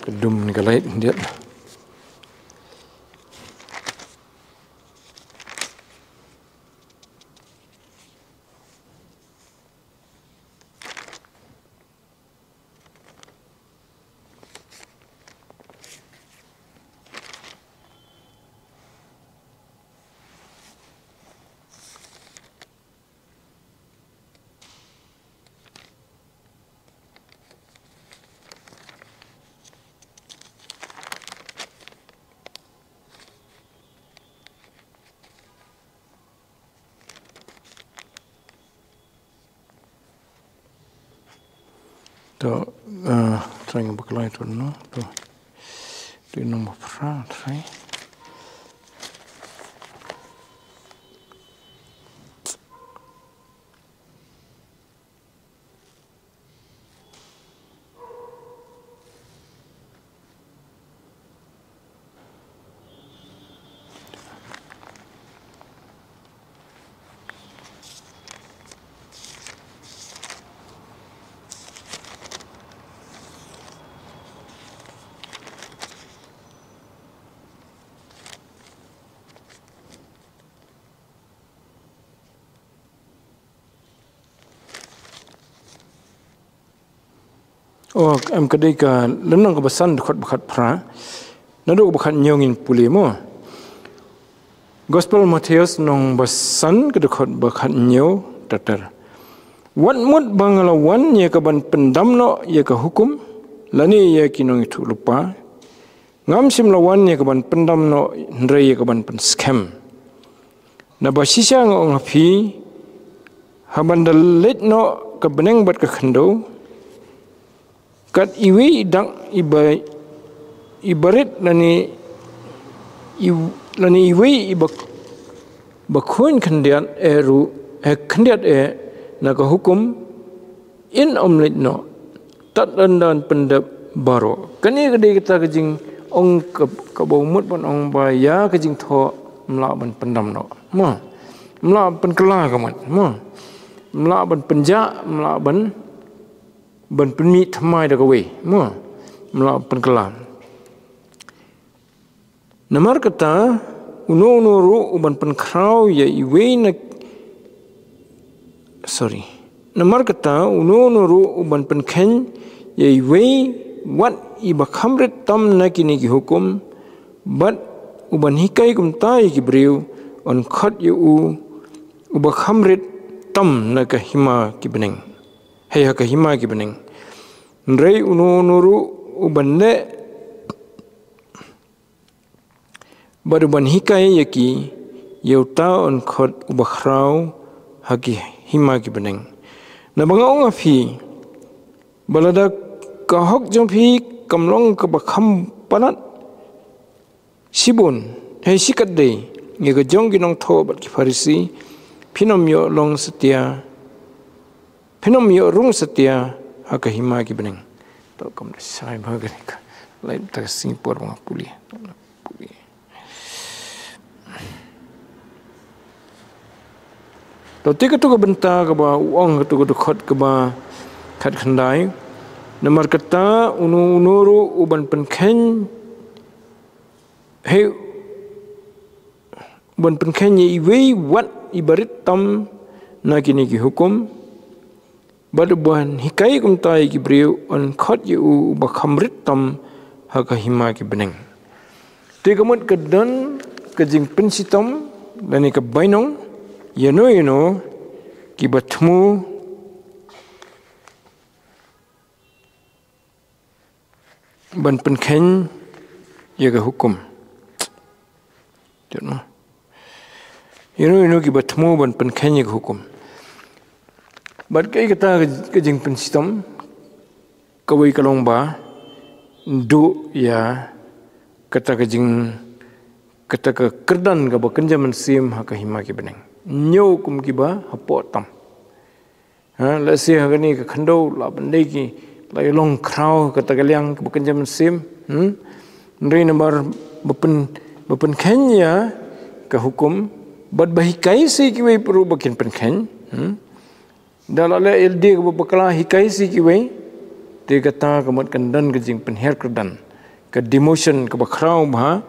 ka dum ni ka lait, diat. To, eh, trai nga bakla ito, no? To. Ito ino mo pra, trai. Oh, em ka dei ka lynnong kaba san dkhot ba khatphra. Naduh ba khathynñiew ngin pule mo. Gospel Mathaios lynnong ba san ka dkhot ba khathynñiew ter ter. Wat mut ba nga la wan ïa ka ban pyndam noh ïa ka hukum, lane ïa ki nongïathuhlypa. Ngam shym la wan ïa ka ban pyndam noh hynrei ïa ka ban pynskhem. Naba shisha nga ong ha phi, ha ban da leit noh ka bneng bad ka khyndew, kat iwei i dak iba, iba rit lane i, lane iwei iba, ba khuid khyndiat eh ruh, eh khyndiat eh na ka hukum, yn ym leit noh tad lada yn pyndep baroh. Kane ka dei kata ka jingong ka, kaba u mut ban ong ba ïa ka jingthoh ym lah ban pyndam noh. Mo. Ym lah pynkylla ka mut. Mo. Ym lah ban pynjah, ym lah ban, ban pynmih thymmai da kawei. Mo. Ym lah pynkylla. Namar kata, uno uno ruh uban pynkhraw ïa iwei na, sorry. Namar kata, uno uno ruh uban pynkheiñ ïa iwei wat iba kham rit tam na kine ki hukum, bad uban hikai kumta ïa ki briew, yn khot ïa u uba kham rit tam na ka hima ki bneng. Hei ha ka hima ki bneng. Hynrei uno uno ruh uban leh bad uban hikai ïa ki, ïa uta yn khot uba khraw ha ki hima ki bneng. Naba nga ong ha phi, ba lada ka hok jong phi kam long kaba kham palat shibun, hei shikatdei ïa ka jong ki nongthoh bad ki Pharisi, phin ym ïoh long satia, phin ym ïoh rung satia ha ka hima ki bneng. To kam da shai ba kane ka, lai ta ka Singapore ba nga pule. Pule. To te katu ka bynta kaba u ong katu ka dkhot kaba khatkhyndai. Namar kata uno uno ruh uban pynkheiñ, hei, uban pynkheiñ ïa iwei wat iba rit tam na kine ki hukum, bad uban hikai kumta ïa ki briew yn khot ïa u uba kham rit tam ha ka hima ki bneng. Te ka mut ka don ka jingpynshitom lane ka bainong ïano ïano kiba thmu ban pynkheiñ ïa ka hukum. Jot ma. Ïano ïano kiba thmu ban pynkheiñ ïa ka hukum. Bad kaei kata ka, ka jingpynshitom, kawei ka long ba duh ïa kata ka jing, kata ka kyrdan kaba kynja mynsiem ha ka hima ki bneng. Ñiew kum kiba hapoh tam. Ha, lehse ha kane ka khyndew lah ban dei ki la ïalong khraw kata ka liang kaba kynja mynsiem. Hmm? Hynrei namar ba pyn, ba pynkheiñ ïa ka hukum bad ba hikai sa ïa kiwei pat ruh ba kin pynkheiñ. Hmm? Da la leh ïa lade kaba bakla hikai sa ïa kiwei. Te kata ka mut kan don ka jingpynhiar kyrdan. Ka demotion kaba khraw bha,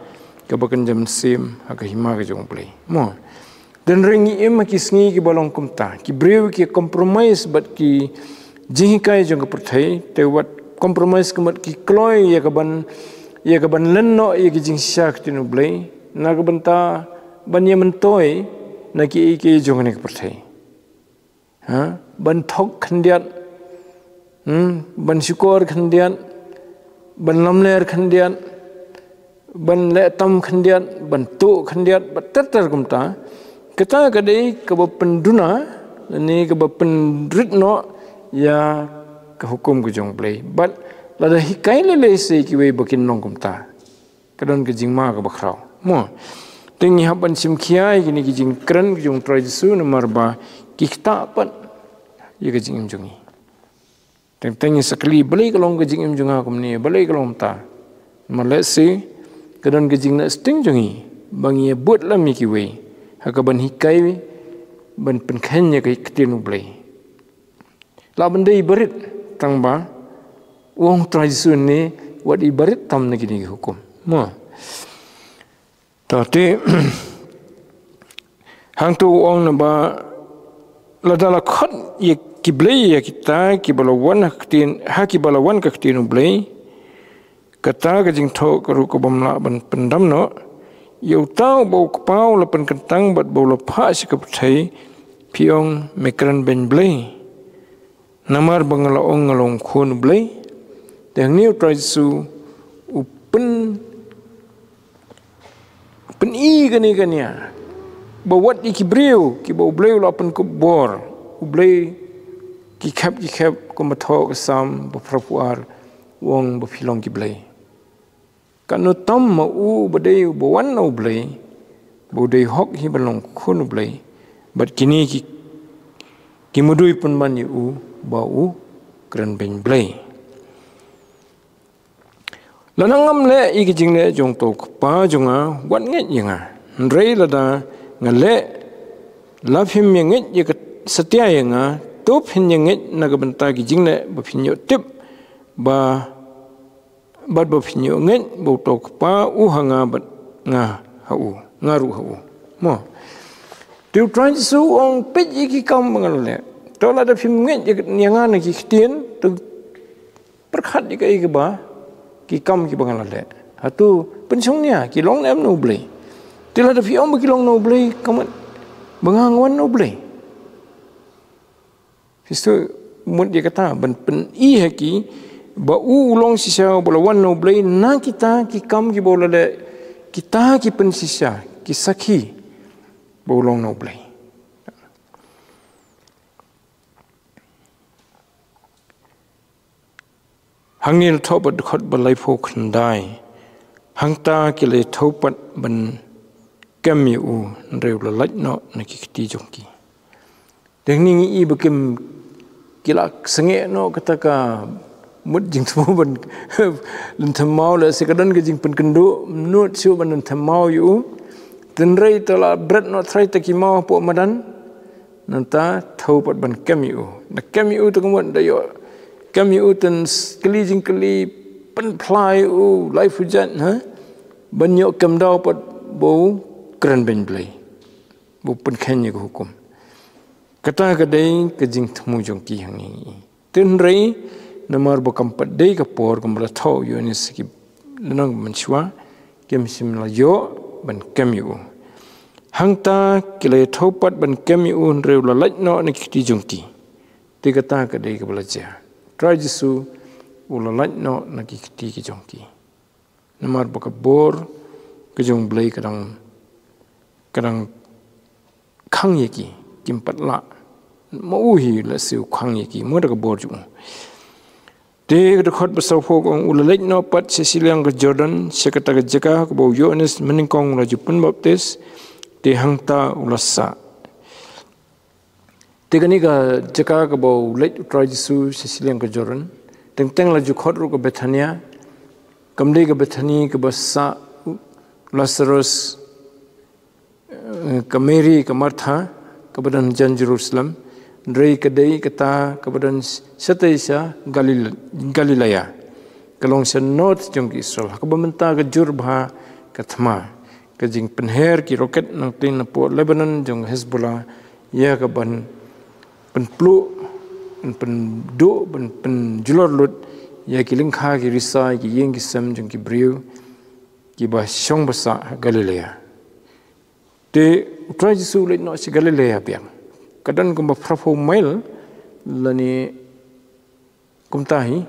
kaba kynja mynsiem ha ka hima ka jong U Blei. Mo. Te hynrei ngi im ha ki sngi kiba long kumta. Ki briew ki compromise bad ki jinghikai jong ka pyrthei, te wat compromise ka mut ki kloi ïa ka ban, ïa ka ban len noh ïa ki jingshisha ka ktien U Blei, na ka bynta ban ïa myntoi na kiei kiei jong kane ka pyrthei. Ha? Ban thok khyndiat. Hmm? Ban shukor khyndiat. Ban lamler khyndiat. Ban leh tam khyndiat. Ban tuh khyndiat. Bad ter ter kumta. Kata ka dei kaba pynduna, ne kaba pynrit noh ïa ka hukum ka jong U Blei. Bad lada hikai lei lei sa ïa kiwei ba kin long kumta. Ka don ka jingma kaba khraw. Mo. Te ngi hap ban shim khia ïa kine ki jingkren ki jong U Trai Jisu namar ba ki ktah pat ïa ka jingim jong ngi. Teng teng ngi sa kylli balei ka long ka jingim jong nga kumne, balei ka long kumta. Namar lehse ka don ka jingleh sting jong ngi ba ngi ïa bud lem ïa kiwei ha ka ban hikai ban pynkheiñ ïa ka ktien U Blei. Lah ban dei iba rit tang ba u ong U Trai Jisu ne wat iba rit tam na kine ki hukum. Mo. Ta te hangto u ong naba lada la khot ïa ki blei ïa kita kiba la wan ha ktien, ha kiba la wan ka ktien U Blei. Kata ka jingthoh ka ruh ka bym lah ban pyndam noh. Ïa uta uba u Kpa u la pynkyntang bad ba u la phah sha ka pyrthei, phi ong me kren beiñ Blei. Namar ba nga la ong nga long khun U Blei. Te hangne U Trai Jisu u pyn pyn-i kane kane ba wat ïa ki briew kiba U Blei u la pynkup bor, U Blei ki khep ki khep, kumba thoh ka Salm ba phra phew ar, u ong ba phi long ki blei. Katno tam ma u ba dei uba wan na U Blei, ba u dei hok hi ban long khun U Blei, bad kine ki, ki mudui pynban ïa u ba u kren beiñ Blei. Lada ngam leh ïa ki jingleh jong uto u Kpa jong nga, wat ngeit ïa nga. Hynrei lada nga leh, la phim ïa ngeit ïa ka, satia ïa nga, to phin ïa ngeit na ka bynta ki jingleh ba phin ïoh tip, ba, bad ba phin ïoh ngeit ba uto u Kpa u ha nga bad nga ha u, nga ruh ha u. Mo. Te U Trai Jisu u ong peit ïa ki kam ba nga la leh. To lada phim ngeit ïa, ïa nga na ki ktien, to pyrkhat ïa kaei kaba, ki kam kiba nga la leh. Hato pynshong nia ki long ne em na U Blei? Te lada phi ong ba ki long na U Blei, ka mut ba nga nga wan na U Blei. Phi sngewthuh, mut ïa kata ban pyn-i ha ki ba u u long shisha uba la wan na U Blei na kita ki kam kiba u la leh, kita ki pynshisha, ki sakhi ba u long na U Blei. Hangne la thoh bad dkhot ba laiphew khyndai. Hangta ki la ïathuh pat ban kem ïa u, hynrei u la lait noh na ki kti jong ki. Te hangne ngi i ba kim, ki la sangeh noh kata ka mut jingthmu ban lynthem maw, lehse ka don ka jingpynkynduh, mut shuh ban lynthem maw ïa u. Hynrei te la bret noh trai ta ki maw hapoh madan. Nangta thoh pat ban kem ïa u. Na kem ïa u te ka mut da ïoh kem ïa u, tang kylli jingkylli, pynphla ïa u laiphew jait, ha? Ban ïoh kem daw pat ba u kren beiñ Blei, ba u pynkheiñ ïa ka hukum. Kata ka dei ka jingthmu jong ki hangne. Hynrei namar ba kam pat dei ka por kumba la thoh u Ïoannis ki lynnong mynshuwa, kim shym la ïoh ban kem ïa u. Hangta ki la ïathuh pat ban kem ïa u, hynrei u la lait noh na ki kti jong ki. Te kata ka dei kaba la jia. Trai Jisu u la lait noh na ki kti ki jong ki. Namar ba ka bor ka jong U Blei ka dang, ka dang khang ïa ki, kim pat lah. Ma u hi lehse u khang ïa ki, mo da ka bor jong u. Te ka dkhot ba sawphew ka ong, u la leit noh pat sha shiliang ka Jordan, sha kata ka jaka kaba u Ïoannis mynnyngkong u la ju pynbaptis, te hangta u la sah. Te kane ka jaka kaba u leit u Trai Jisu sha shiliang ka Jordan, teng teng la ju khot ruh ka Bethania, kam dei ka Bethania kaba sah u Lasarus, eh, ka Mary, ka Martha, kaba don hajan Jerusalem, hynrei ka dei kata kaba don shatei sha Galil-, Galilea, ka long sha north jong ka Israel, ha kaba mynta ka jur bha ka thma, ka jingpynher ki rocket nangtei napoh Lebanon jong Hezbollah, ïa kaban pynpluh, pyn-, pynduh, pyn-, pynjulor lut ïa ki lyngkha ki risa, ki ïing ki sem jong ki briew kiba shong ba sah ha Galilea. Te u Trai Jisu u leit noh sha Galilea biang. Ka don kumba phraphew mail lane kumta hi,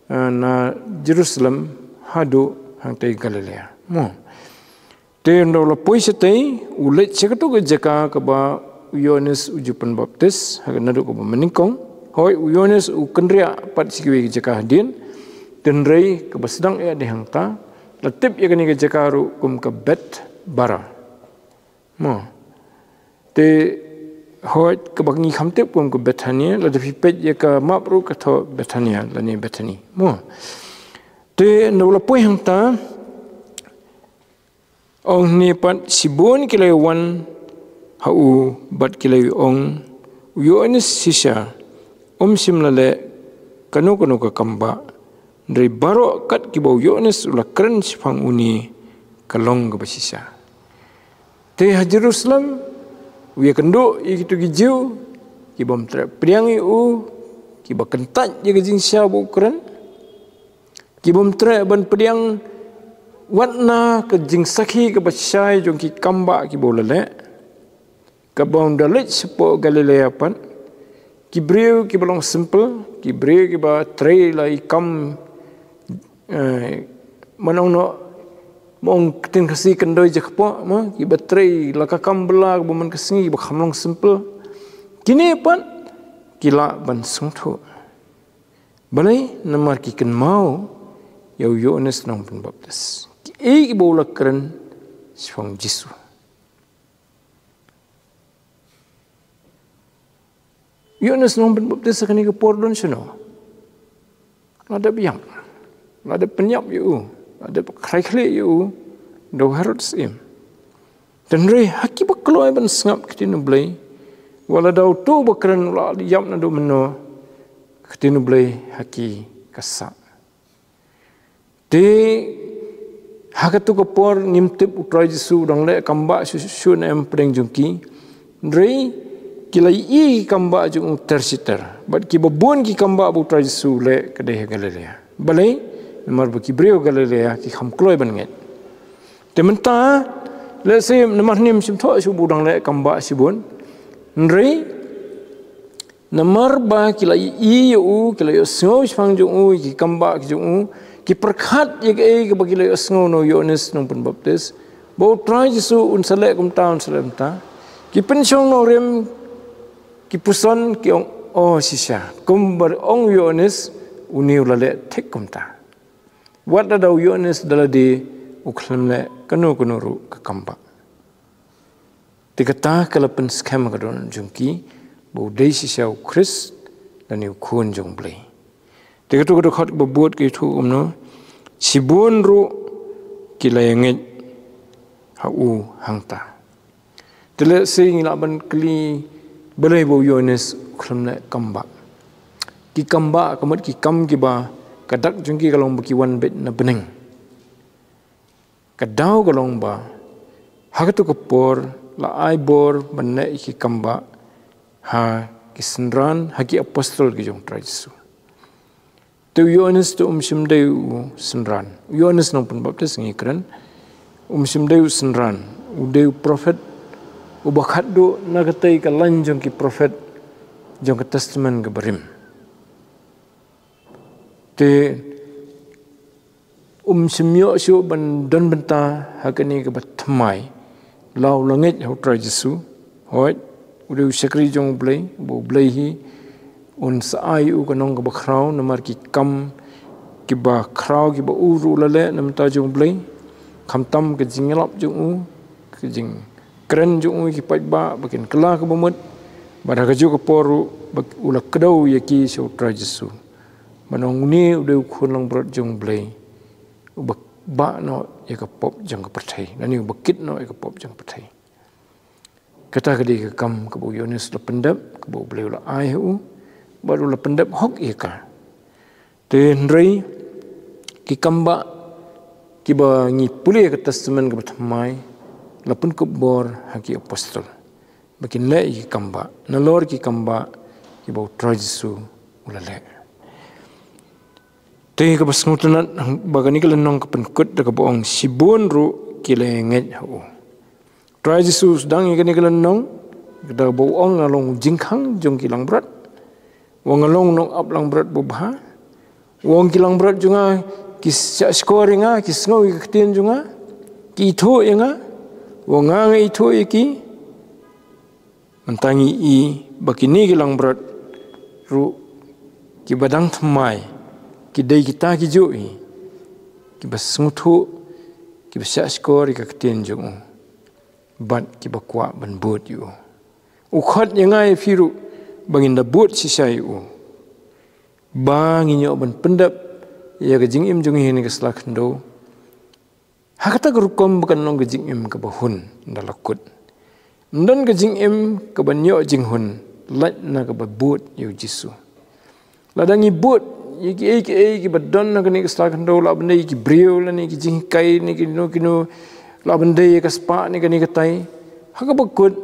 eh, na Jerusalem haduh hangtei Galilea. Mo. Te ynda u la poi shatei, u leit sha kato ka jaka kaba u Ïoannis u ju pynbaptis, ha ka naduh kaba mynnyngkong. Hooid, u Ïoannis u kynriah pat sha kiwei ki jaka hadien. Te hynrei kaba sdang eh dei hangta, la tip ïa kane ka jaka ruh kum ka Bethbara. Mo. Te hooid kaba ngi kham tip kum ka Bethania, lada phi peit ïa ka map ruh ka thoh Bethania lane Bethany. Mo. Te ynda u la poi hangta, ong hangne pat, shibun ki la ïawan ha u bad ki la ïa ong, u Ïoannis shisha um shym la leh kano kano ka kam bah, hynrei baroh kat kiba u Ïoannis u la kren shaphang une ka long kaba shisha. Te ha Jerusalem u ïakynduh ïa kito ki Jiw, Ki bym treh pdiang ïa u, ki ba kyntait ïa ka jingshisha ba u kren. Ki bym treh ban pdiang wat na ka jingsakhi kaba shai jong ki kambah ki ba u la leh. Kaba un da leit shapoh Galilea pat. Ki briew ki ba long simple, ki briew ki ba trei la i kam, eh, man ong noh, man ong ktien Khasi kyndoi jakpoh, ma, ki ba trei la ka kam bylla, ba man ka sngi, ba kham long simple. Kine pat, ki lah ban sngewthuh. Balei, namar ki kynmaw ïa u Ïoannis Nongpynbaptis. Kiei ki ba u la kren shaphang Jisu. Ïoannis Nongpynbaptis ha kane ka por don shano? La dep ïap. La dep pynïap ïa u. La dep khlai khlieh ïa u da u Herod Syiem. Hynrei ha ki ba kloi ban sngap ktien U Blei, wat la da uto ba kren u la ïap naduh mynno, ktien U Blei ha ki ka sah. Te ha katu ka por ngim tip u Trai Jisu u dang leh kambah shuh shuh ne em pdeng jong ki. Hynrei ki la ïohi ki kambah jong u ter shi ter. Bad ki ba bun ki kambah ba u Trai Jisu u leh ka dei ha Galilea. Balei, namar ba ki briew Galilea ki kham kloi ban ngeit. Te mynta, lehse namar ngim shym thoh shuh ba u dang leh kambah shibun. Hynrei namar ba ki la ïohi ïa u, ki la ïohsngew shaphang jong u, ki kambah ki jong u, ki pyrkhat ïa kaei kaba ki la ïohsngew na u Ïoannis Nongpynbaptis. Ba u Trai Jisu un sa leh kumta, un sa leh kumta. Ki pynshong nongrim, ki puson, ki ong, o shisha. Kumba ong u Ïoannis, une u la leh thik kumta. Wat la da u Ïoannis da lade u khlem leh kano kano ruh ka kambah. Te kata ka la pynskhem ka dohnud jong ki, ba u dei shisha u Khrist, lane u khun jong u Blei. Te katu ka dkhot ba bud ka ïathuh kumno, shibun ruh ki la ïa ngeit ha u hangta. Te lehse ngi lah ban kylli balei ba u Ïoannis u khlem leh kambah. Ki kambah ka mut ki kam kiba ka dak jong ki ka long ba ki wan beit na bneng. Ka daw ka long ba ha katu ka por la ai bor ban leh ïa ki kambah ha ki synran, ha ki apostol ki jong u Trai Jisu. Te u Ïoannis te um shym dei u synran. U Ïoannis Nongpynbaptis ngi kren. Um shym dei u synran. U dei u prophet. Uba khatduh na katei ka lain jong ki prophet jong ka Testament kaba rim. Te um shym ïoh shuh ban don bynta ha kane kaba thymmai. La u la ngeit ha u Trai Jisu. Hooid, u dei u shakri jong u Blei, ba u Blei hi un sa ai u ka nong kaba khraw, namar ki kam kiba khraw kiba u ruh u la leh na bynta jong u Blei. Khamtam ka jingïalap jong u, ka jingkren jong u ïa ki paidbah, ba kin kylla kaba mut, bad ha kajuh ka por ruh, ba u la kdew ïa ki sha u Trai Jisu. Ban ong une u dei u khun langbrot jong u Blei. Uba bah noh ïa ka pop jong ka pyrthei. Lane uba kit noh ïa ka pop jong ka pyrthei. Kata ka dei ka kam kaba u Ïoannis u la pyndep, kaba u Blei u la ai ha u, bad u la pyndep hok ïa ka. Te hynrei, ki kambah, kiba ngi pule ha ka Testament kaba thymmai, la pynkup bor ha ki apostol. Ba kin leh ïa ki kambah, nalor ki kambah, kiba u Trai Jisu u la leh. Te kaba sngewtynnat ba kane ka lynnong ka pynkut da kaba ong shibun ruh ki la ngeit ha u. Trai Jisu u sdang ïa kane ka lynnong da kaba u ong nga long u jingkhang jong ki langbrot. U ong nga long u nongap langbrot babha. U ong ki langbrot jong nga ki shahshkor ïa nga, ki sngew ïa ka ktien jong nga, ki ithuh ïa nga. U ong nga nga ithuh ïa ki. Mynta ngi i ba kine ki langbrot ruh kiba dang thymmai, ki dei kita kijuh hi, kiba sngewthuh, kiba shahshkor ïa ka ktien jong u, bad kiba kwah ban bud ïa u. U khot ïa nga ïa phi ruh ba ngin da bud shisha ïa u, ba ngin ïoh ban pyndep ïa ka jingim jong ngi ha kane ka sla khyndew. Ha kata ka rukom ba kan long ka jingim kaba hun ynda la kut. Ym don ka jingim kaban ïoh jinghun lait na kaba bud ïa u Jisu. Lada ngi bud ïa kiei kiei kiba don ha kane ka sla khyndew, lah ban dei ïa ki briew lane ïa ki jinghikai ne kino kino, lah ban dei ïa ka spah ne kane katai. Ha kaba kut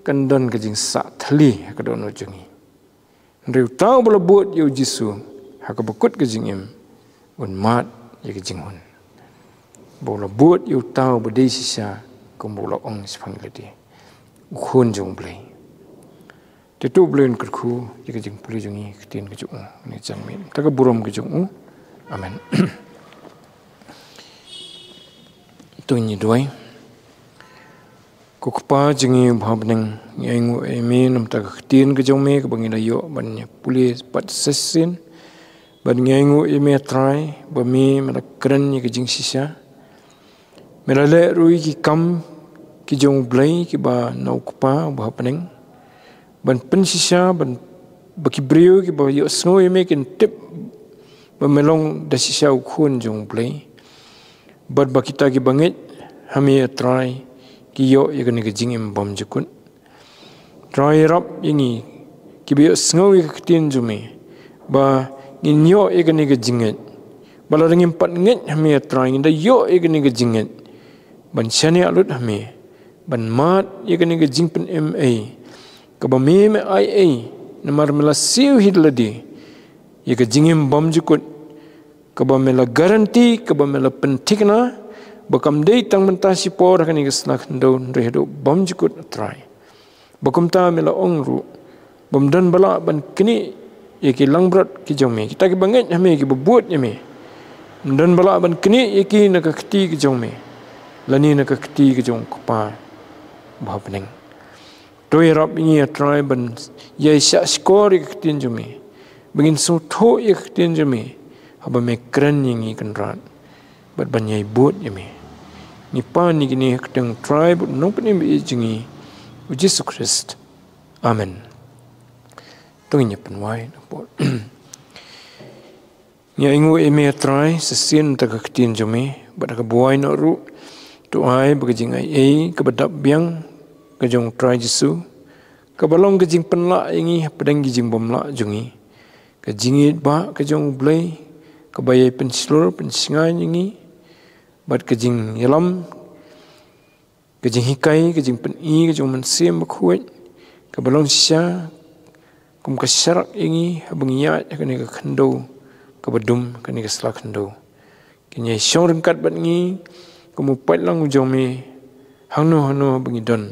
kan don ka jingsah thylli ha ka dohnud jong ngi. Hynrei uta uba la bud ïa u Jisu ha kaba kut ka jingim, un mad ïa ka jinghun. Ba u la bud ïa uta uba dei shisha, kumba u la ong shaphang lade, u Khun jong U Blei. Te to U Blei un kyrkhu ïa ka jingpule jong ngi ha ka ktien ka jong u, ne jingmut, ha ka burom ka jong u. Amen. To ngin ïa duwai. Ko Kpa jong ngi uba ha bneng, ngi ainguh ïa me namar ka ktien ka jong me kaba ngi la ïoh ban ïa pule bad shisien. Bad ngi ainguh ïa me Trai, ba me, me la kren ïa ka jingshisha. Me la leh ruh ïa ki kam ki jong U Blei kiba na U Kpa uba ha bneng, ban pynshisha, ban, ba ki briew kiba ïohsngew ïa me kin tip ba me long da shisha u Khun jong U Blei. Bad ba kita kiba ngeit ha me, A Trai, ki ïoh ïa kane ka jingim bymjukut. Trai, ïarap ïa ngi kiba ïohsngew ïa ka ktien jong me, ba ngin ïoh ïa kane ka jingngeit. Ba lada ngim pat ngeit ha me, A Trai, ngin da ïoh ïa kane ka jingngeit ban shaniah lut ha me, ban mad ïa kane ka jingpynim ei, kaba me, me ai ei, namar me la siew hi da lade ïa ka jingim bymjukut, kaba me la guarantee, kaba me la pynthikna, ba kam dei tang mynta shipor ha kane ka sla khyndew, hynrei haduh bymjukut, A Trai. Ba kumta me la ong ruh, bym don ba lah ban knieh ïa ki langbrot ki jong me, kita kiba ngeit ha me, kiba bud ïa me. Bym don ba lah ban knieh ïa ki na ka kti ka jong me, lane na ka kti ka jong U Kpa uba ha bneng. To ïarap ïa ngi, A Trai, ban ïai shahshkor ïa ka ktien jong me, ba ngin sngewthuh ïa ka ktien jong me haba me kren ïa ngi, Kynrad, bad ban ïai bud ïa me. Ngi pan ïa kine ha ka kyrteng U Trai bad U Nongpynim ba ïeit jong ngi, U Jisu Khrist. Amen. To ngin ïa pynwai na pud. Ngi ainguh ïa me, A Trai, shisien da ka ktien jong me, bad ha kaba wai noh ruh, to ai ba ka jingaiei kaba dap biang ka jong U Trai Jisu, kaba long ka jingpynlah ïa ngi hapdeng ki jingbymlah jong ngi, ka jingïeit ba ka jong U Blei, kaba ïai pynshlur pynshngaiñ ïa ngi, bad ka jingïalam, ka jinghikai, ka jingpyni ka jong U Mynsiem Bakhuid, kaba long shisha kum ka sharak ïa ngi haba ngi ïaid ha kane ka khyndew kaba dum, kane ka sla khyndew. Kin ïai shong ryngkat bad ngi kum u paidlang u jong me, hangno hangno haba ngi don,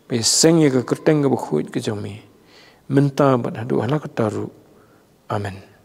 ba ïaseng ïa ka kyrteng kaba khuid ka jong me, mynta bad haduh hala katta ruh. Amen.